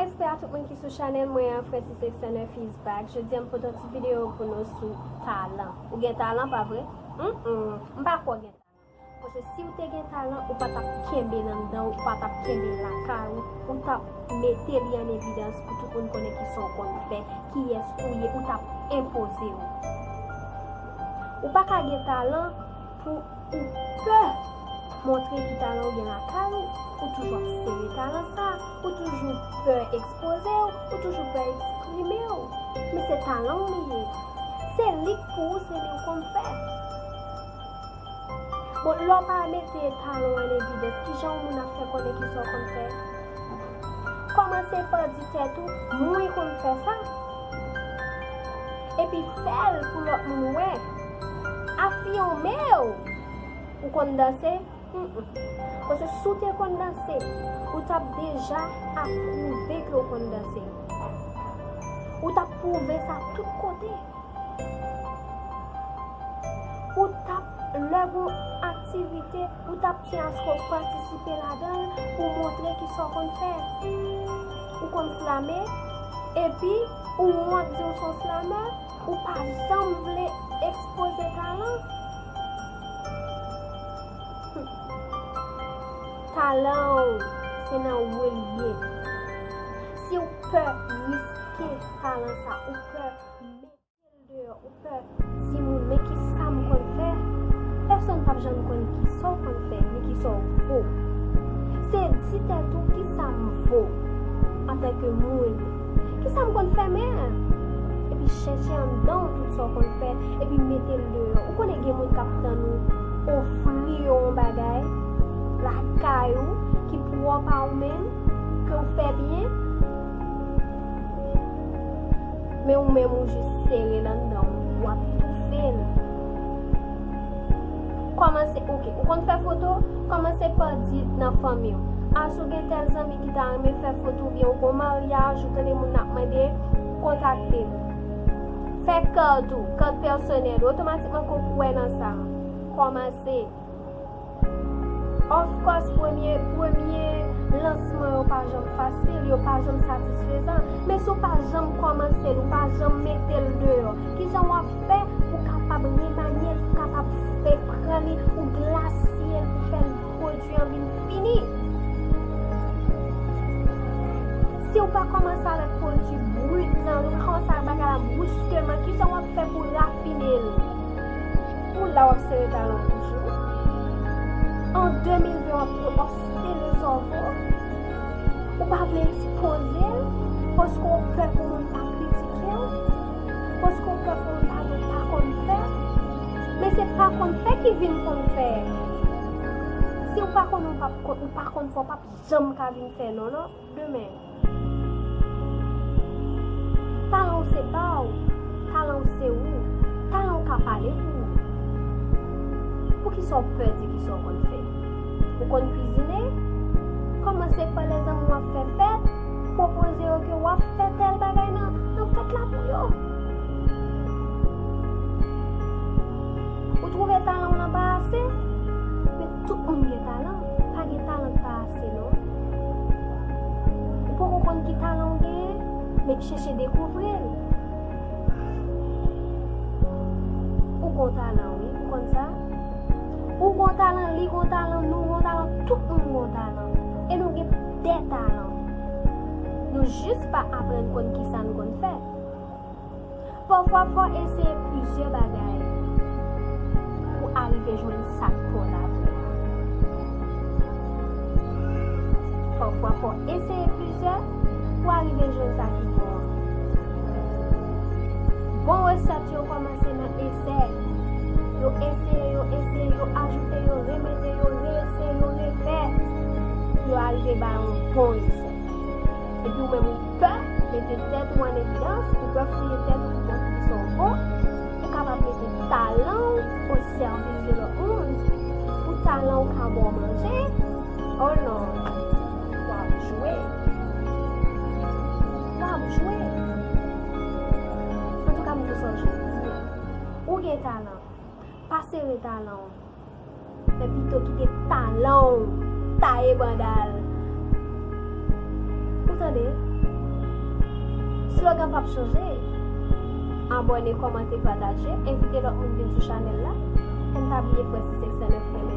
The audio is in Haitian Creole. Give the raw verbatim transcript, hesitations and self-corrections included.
Respè a tout moun ki sou chanèl mwen an, Francis External Fees Back. Jodi a m pote yon ti videyo pou nou sou talan. Ou gen talan, pa vre? Mm-mm. M pa kwè w gen talan. Paske si w te gen talan, ou pa t ap kenbe l anndan w, ou pa t ap kenbe l lakay ou, ou t ap mete li an evidans pou tout moun konnen kisa w konn fè, kiyès ou ye, ou t ap enpoze w. Ou pa ka gen talan pou ou pè montre ki talan w gen lakay ou, ou toujou ap sere talan sa, ou toujou pè ekspoze w, ou toujou pè eksprime w. Men se talan w li ye. Se li k pou ou, se li w konn fè. Bon, lè w pa mete talan w an evidans, kijan yon moun ap fè konnen kisa w konn fè? Kòmanse pa di tèt ou, mwen konn fè sa. Epi fè l pou lòt moun wè. Afime w. Ou konn danse? Mm-mm. Paske si w te konn danse, ou t ap deja ap pwouve ke w konn danse. Ou t ap pwouve sa tout kote. Ou t ap, lè gon aktivite, ou t ap tyen aske w patisipe ladan l pou w montre kisa w konn fè. Ou konn slame, epi ou wont di w se yon slamè, ou pa janm vle ekspoze talan. Talan w, se nan ou l ye. Si w pè riske talan sa, ou pè mete l deyò, ou pè di moun, men kisa m konn fè, pèsonn p ap janm konn kisa w konn fè, men kisa w vo. Se di tèt ou, kisa m vo antanke moun? Kisa m konn fè, men? Epi chèche anndan w tout sa w konn fè, epi mete l deyò. Ou konnen gen moun k ap tann ou ofri yo yon bagay lakay ou ki pwòp a ou menm, ke w fè byen, men ou menm ou jis sere l anndan w, w ap toufe l. Kòmanse, oke, ou konn fè foto, kòmanse pa di nan fanmi w. A, si w gen tèl zanmi ki ta renmen fè foto oubyen ou gon maryaj, ou tande moun ap mande, kontakte m. Fè kant ou, kant pèsonèl ou, otomatikman ke w kwè nan sa. Kòmanse. Of course, premye, premye lansman yo pa janm fasil, yo pa janm satisfezan. Men si w pa janm kòmanse l, ou pa janm mete l deyò, kijan w ap fè pou w kapab remanye l, pou w kapab fè pran li, ou glasye l, pou fè l pwodui an vin fini? Si w pa kòmanse avèk pwodui brit lan, ou kòmanse avèk bagay la bruskeman, kijan w ap fè pou w rafine l? Ou la w ap sere talan w toujou. An de mil ven w ap, w ap sere sa w vo. Ou pa vle ekspoze l paske w pè pou moun pa kritike w, paske w pè pou moun pa di w pa konn fè. Men se pa konn fè ki vin konn fè. Si w pa konn, ou p ap konn, ou pa konn fè, w p ap janm ka vin fè non, non. Demen. Talan w se pa w, talan w se ou, talan w ka pale pou ou. Poukisa w pè di kisa w konn fè? Ou konn kwizine? Kòmanse pa lè zanmi w ap fè fèt, pwopoze yo ke w ap fè tèl bagay nan, nan fèt la pou yo. Ou twouve talan w lan pa ase? Men tout moun gen talan. Pa gen talan k pa ase, non. Ou poko konn ki talan w genyen, men chèche dekouvri l. Ou gon talan, wi. Ou konn sa? Ou gon talan, li gon talan, nou gon talan, tout moun gon talan. E nou gen de talan. Nou jis pa aprann konn kisa n konn fè. Pafwa, fò w eseye plizyè bagay pou w arive jwenn sa k pa w la vre. Pafwa, fò w eseye plizyè pou w arive jwenn sa ki bon an. Bon resèt yo kòmanse nan esè. Yo eseye, yo eseye, yo ajoute, yo remete, yo reeseye, yo refè, pou yo arive ba yon bon resèt. Epi ou menm ou pè mete tèt ou an evidans, ou pè fouye tèt ou pou konn kisa w vo, ou kapab mete talan w o sèvis de lòt moun, pou talan w ka ba w manje. Oh non, w ap jwe. W ap jwe. Antouka, m di w sa jodi a. Ou gen talan. Pa sere talan w. Men pito kite talan w taye banda l. Ou tande? Slogan p ap chanje. Abòne, kòmante, pataje, envite lòt moun vin sou chanèl la. E n pa bliye frè six six nine frè m.